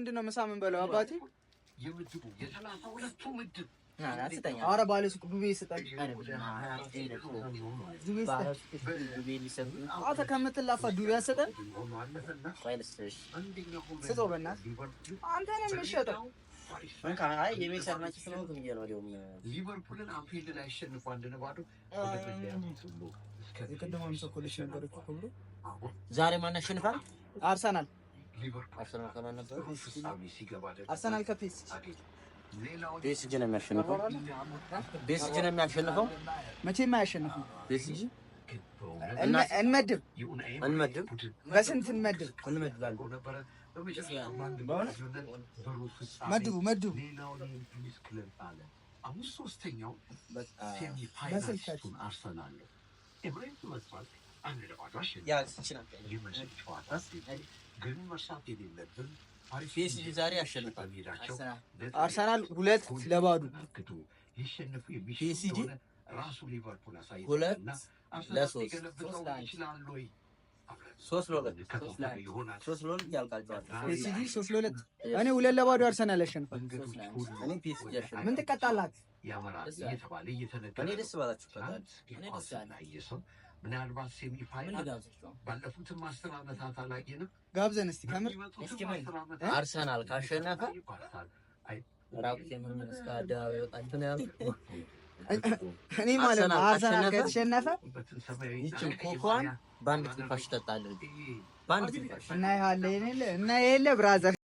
ምንድን ነው ምሳ ምን በለው አባቴ? የምድቡ የ32ቱ ምድብ ስጠኛ። አረ ባለ ሱቅ ዱቤ ስጠኝ፣ ዱቤ ስጠኝ። አንተ ከምትላፋ ዱቤ አትሰጠን? ስጠው በእናትህ። አንተ ነህ የምትሸጠው። የሜሲ አድናቂ ስለሆንኩ ብዬ ነው። እንዲያውም ሊቨርፑልን አንፊልድ ላይ አሸንፎ 1-0 ወደ መለያ ምት ሁሉ የቅድሟም ሰኮሌሽ ነበር እኮ ብሎ። ዛሬ ማን ያሸንፋል? አርሰናል። ሊቨርፑል አርሰናል ከማን ነበር? ሩብ ፍጻሜ ሲገባ ደግሞ አርሰናል ከፒኤስጂ። ሌላው ፒኤስጂ ነው የሚያሸንፈው። ፒኤስጂ ነው የሚያሸንፈው። መቼም አያሸንፍም። ፒኤስጂ። ግን በእውነት እንመድብ። የኡናይ እንመድብ። ቡድን በስንት እንመድብ? እንመድባለን። ነበረ። በመጨረሻ በአንድ ልዩነት በሩብ ፍጻሜ መድቡ መድቡ። ሌላውን የእንግሊዝ ክለብ አለ። አሁን ሶስተኛው በቃ semi finalist ኡን አርሰናል ነው። ኤምሬትስ መስራት 1-0 አሸነፈ። ያ ይችላል። የመልስ ጨዋታ ግን መርሳት የሌለብን ፓሪስ ፒኤስጂ ዛሬ ያሸንፋል። በሜዳቸው አርሰናል 2-0። ግዱ ሊሸነፉ የሚችሉ ፒኤስጂ እንደሆነ ራሱ ሊቨርፑል አሳይቷል ሁለት እና አርሰናል ለሶስት። ሊገለብጠው 3-1። ይችላል ወይ? አብረን 3-2። እንከታተል ይሆናል። 3-2 ያልቃል ጨዋታ። ፒኤስጂ 3-2። እኔ 2-0 አርሰናል ያሸንፋል። መንገዶች 3-1። ሁሉ እኔ ፒኤስጂ ያሸንፋል። ምን ትቀጣላት? ያመራል እየተባለ እየተነገረ እኔ ነው። ደስ ባላችሁ እቀጣለሁ። ትናንት እኔ ደስ ኳስን ያለኝ። ያየ ሰው ምናልባት semi ምን final ልጋብዛችሁ? ባለፉትም 10 ዓመታት አላየንም። ጋብዘን እስቲ ከምር። በሚመጡትም እስኪ ምን? 10 ዓመታት አርሰናል ካሸነፈ ይባላል። ራቁቴን ሆኜ እስከ አደባባይ እወጣለሁ ነው ያልኩት። እኔ ማለት ነው አርሰናል አርሰናል ካሸነፈ ከተሸነፈ በትን ሰማያዊ ይችን ኮኳን በአንድ ትንፋሽ እጠጣለሁ። በአንድ ትንፋሽ። እና ይሄ የለ እና የለ brother።